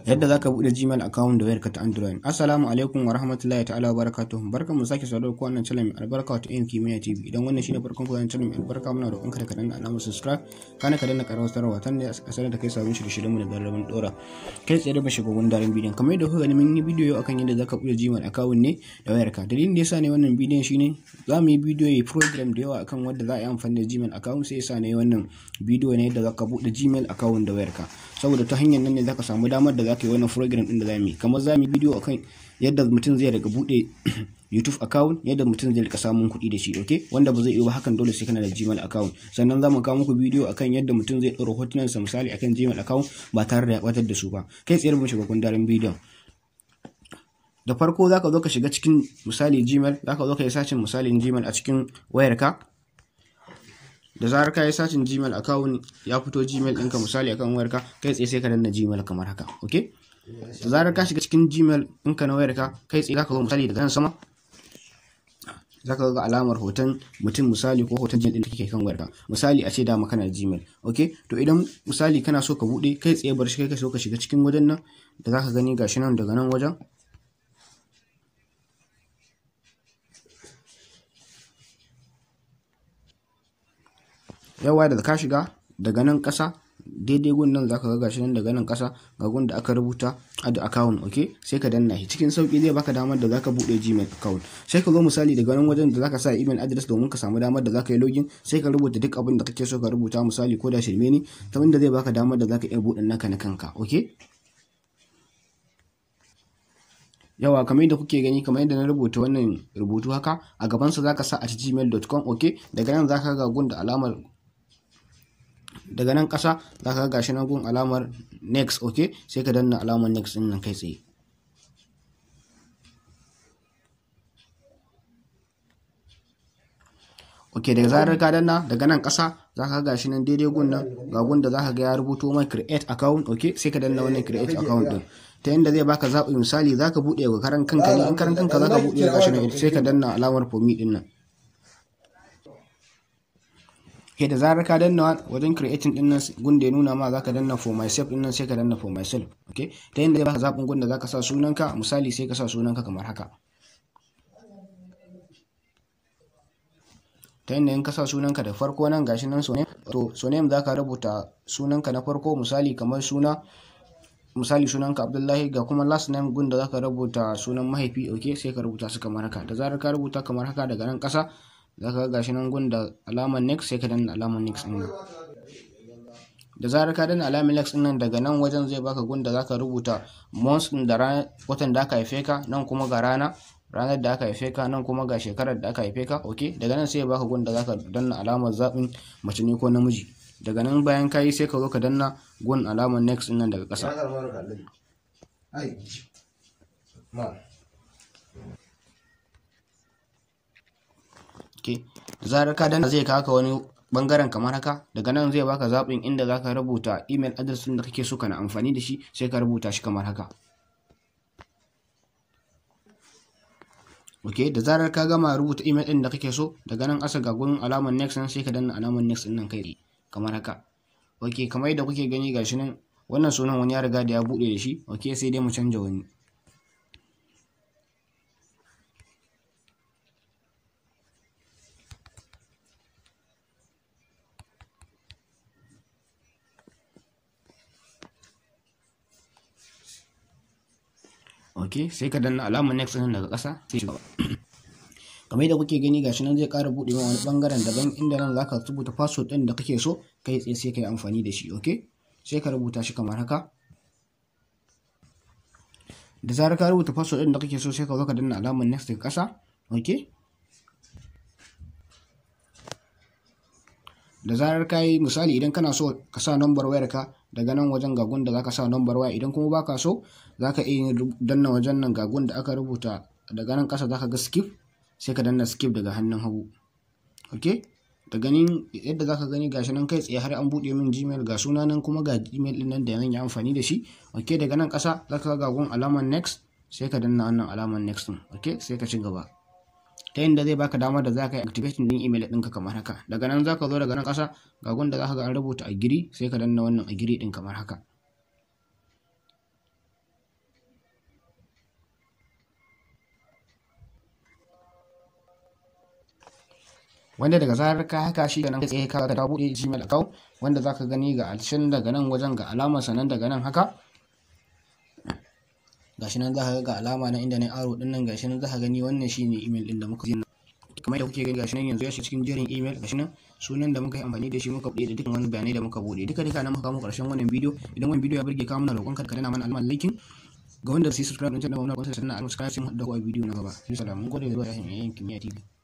Yadda zaka bude Gmail account da wayarka ta Android. Assalamu alaikum wa rahmatullahi ta'ala wa barakatuh. Barkanmu sake saduwa ku wannan channel mai albarka wato AM Kimiyya TV. Idan wannan shine farkon ku wannan channel mai albarka, muna roƙon ka da ka danna alamar subscribe, kana ka danna ƙararrawar sanarwa tan ne a sanar da kai sabon shirye-shiryen mu da zarar mun dora. Kai tsaye da ba shiga gundarin bidiyon. Kamar yadda kuka gani, mun yi bidiyo akan yadda zaka bude Gmail account ne da wayarka. Dalilin da yasa ne wannan bidiyon shine za mu yi bidiyo yi program da yawa akan wanda za a yi amfani da Gmail account, sai yasa ne wannan bidiyo ne yadda zaka bude Gmail account da wayarka. Saboda ta hanyar nan ne zaka samu damar da zaka yi wannan program din da zamu yi. Kamar zamu yi bidiyo akan yadda mutum zai riga bude YouTube account, yadda mutum zai rika samun kuɗi da shi, okay? Wanda ba zai iya ba hakan, dole sai kana da Gmail account. Sannan zamu kawo muku bidiyo akan yadda mutum zai ɗora hotunan sa misali akan Gmail account ba tare da ya ɓatar da su ba. Kai tsaye mu shiga gundarin bidiyon. Da farko zaka zo ka shiga cikin misali Gmail, zaka zo ka yi searching misalin Gmail a cikin wayarka. Da zarar ka yi searching Gmail account, ya fito Gmail ɗinka misali akan wayarka, kai tsaye sai ka danna Gmail kamar haka, okay? Da zarar ka shiga cikin Gmail ɗinka na wayarka, kai tsaye zaka zo misali daga nan sama zaka ga alamar hoton mutum misali ko hoton Gmail ɗin da kake kan wayarka. Misali a ce dama kana Gmail, okay? To idan misali kana so ka buɗe, kai tsaye bar shi kai ka so ka shiga cikin wajen nan da zaka gani gashi nan daga nan wajen. Yawa, da ka shiga daga nan ƙasa daidai gun nan zaka ga gashi nan daga nan ƙasa ga gun da aka rubuta add account, okay? Sai ka danna shi, cikin sauki zai baka damar da zaka bude Gmail account. Sai ka zo misali daga nan wajen da zaka sa email address domin ka samu damar da zaka yi login, sai ka rubuta duk abin da kake so ka rubuta misali, ko da shirme ne, ta wanda zai baka damar da zaka iya buɗe naka na kanka, okay? Yawa, kamar yadda kuke gani, kamar yadda na rubuta wannan rubutu haka, a gabansa zaka sa @gmail.com, okay? Daga nan zaka ga gun da alamar daga nan ƙasa za ka ga gashi nan gun alamar next, okay? Sai ka danna alamar next din nan kai tsaye. Okay, daga zarar ka danna, daga nan ƙasa za ka ga gashi nan daidai gun nan ga gun da za ka ga ya rubuto mai create account, okay? Sai ka danna wannan create account din, ta yanda zai baka zaɓi. Misali za ka buɗe ga karan kanka ne, in karan kanka za ka buɗe, gashi nan sai ka danna alamar for me din nan. Ke da zarar ka danna wajen creating din nan, gun da ya nuna ma zaka danna for myself din nan, sai ka danna for myself, okay? Ta yanda zai baka zaɓin gun da zaka sa sunanka. Misali sai ka sa sunanka kamar haka. Ta yanda in ka sa sunanka da farko nan gashi nan surname, to surname zaka rubuta sunanka na farko, misali kamar suna, misali sunanka Abdullahi. Ga kuma last name, gun da zaka rubuta sunan mahaifi, okay? Sai ka rubuta su kamar haka. Da zarar ka rubuta kamar haka, daga nan ƙasa za ka ga gashi nan gun da alamar next, sai ka danna alamar next din nan. Da zarar ka danna alamar next din nan, daga nan wajen zai baka gun da zaka rubuta month din da ranar watan da aka haife ka, nan kuma ga ranar da aka haife ka, nan kuma ga shekarar da aka haife ka, okay? Daga nan sai ya baka gun da zaka danna alamar zaɓin mace ne ko namiji. Daga nan bayan ka yi, sai ka zo ka danna gun alamar next din nan daga ƙasa. Okay, da zarar ka danna, zai kawo ka wani bangaren kamar haka. Daga nan zai baka zaɓin inda zaka rubuta email address ɗin da kake so kana amfani da shi, sai ka rubuta shi kamar haka, okay? Da zarar ka gama rubuta email ɗin da kake so, daga nan ƙasa ga gurin alamar next nan, sai ka danna alamar next ɗin nan kai kamar haka, okay? Kamar yadda kuke gani, gashi nan wannan sunan wani ya riga da ya buɗe da shi, okay? Sai dai mu canja wani. Ok, sai ka danna alamar next ɗin daga ƙasa, sai shiga. Kamar yadda kuke gani, gashi nan zai ƙara buɗe wani ɓangaren daban, inda nan zaka rubuta password ɗin da kake so kai tsaye sai ka yi amfani da shi, okay? Sai ka rubuta shi kamar haka. Da zarar ka rubuta password ɗin da kake so, sai ka zo ka danna alamar next daga ƙasa, okay? Da zarar ka yi, misali idan kana so ka sa number wayarka, daga nan wajen ga gun da zaka sa number waya. Idan kuma baka so, zaka iya danna wajen nan, ga gun da aka rubuta daga nan ƙasa zaka ga skip, sai ka danna skip daga hannun hagu, okay? Da ganin yadda zaka gani, gashi nan kai tsaye har an buɗe min Gmail, ga suna nan kuma ga email din nan da zan yi amfani da shi, okay? Daga nan ƙasa zaka ga gun alamar next, sai ka danna wannan alamar next din, okay? Sai ka ci gaba, ta yadda zai baka damar da zaka yi activation din email ɗinka kamar haka. Daga nan zaka zo daga nan ƙasa ga gun da zaka ga an rubuta agree, sai ka danna wannan agree din kamar haka. Wanda daga zarar ka haka shi kenan, kai tsaye ka ta buɗe Gmail account, wanda zaka gani ga alshin daga nan wajen, ga alamar sanan daga nan haka. Gashi nan zaka ga alama na inda na arrow din nan. Gashi nan zaka gani, wannan shine email din da muka yi. Kamar yadda kuke gani, gashi nan yanzu ya shiga cikin jerin email. Gashi nan sunan da muka yi amfani da shi muka buɗe da dukkan wani bayanai da muka buɗe. Duka duka nan muka kawo ƙarshen wannan bidiyo. Idan wannan bidiyo ya burge ka, muna roƙon ka ka danna mana alamar liking. Ga wanda su yi subscribe din channel, muna roƙon su danna alamar subscribe. Sai mu haɗu da ku a bidiyo na gaba. Sai salamu, mun gode da zuwa Yayin Kimiyya TV.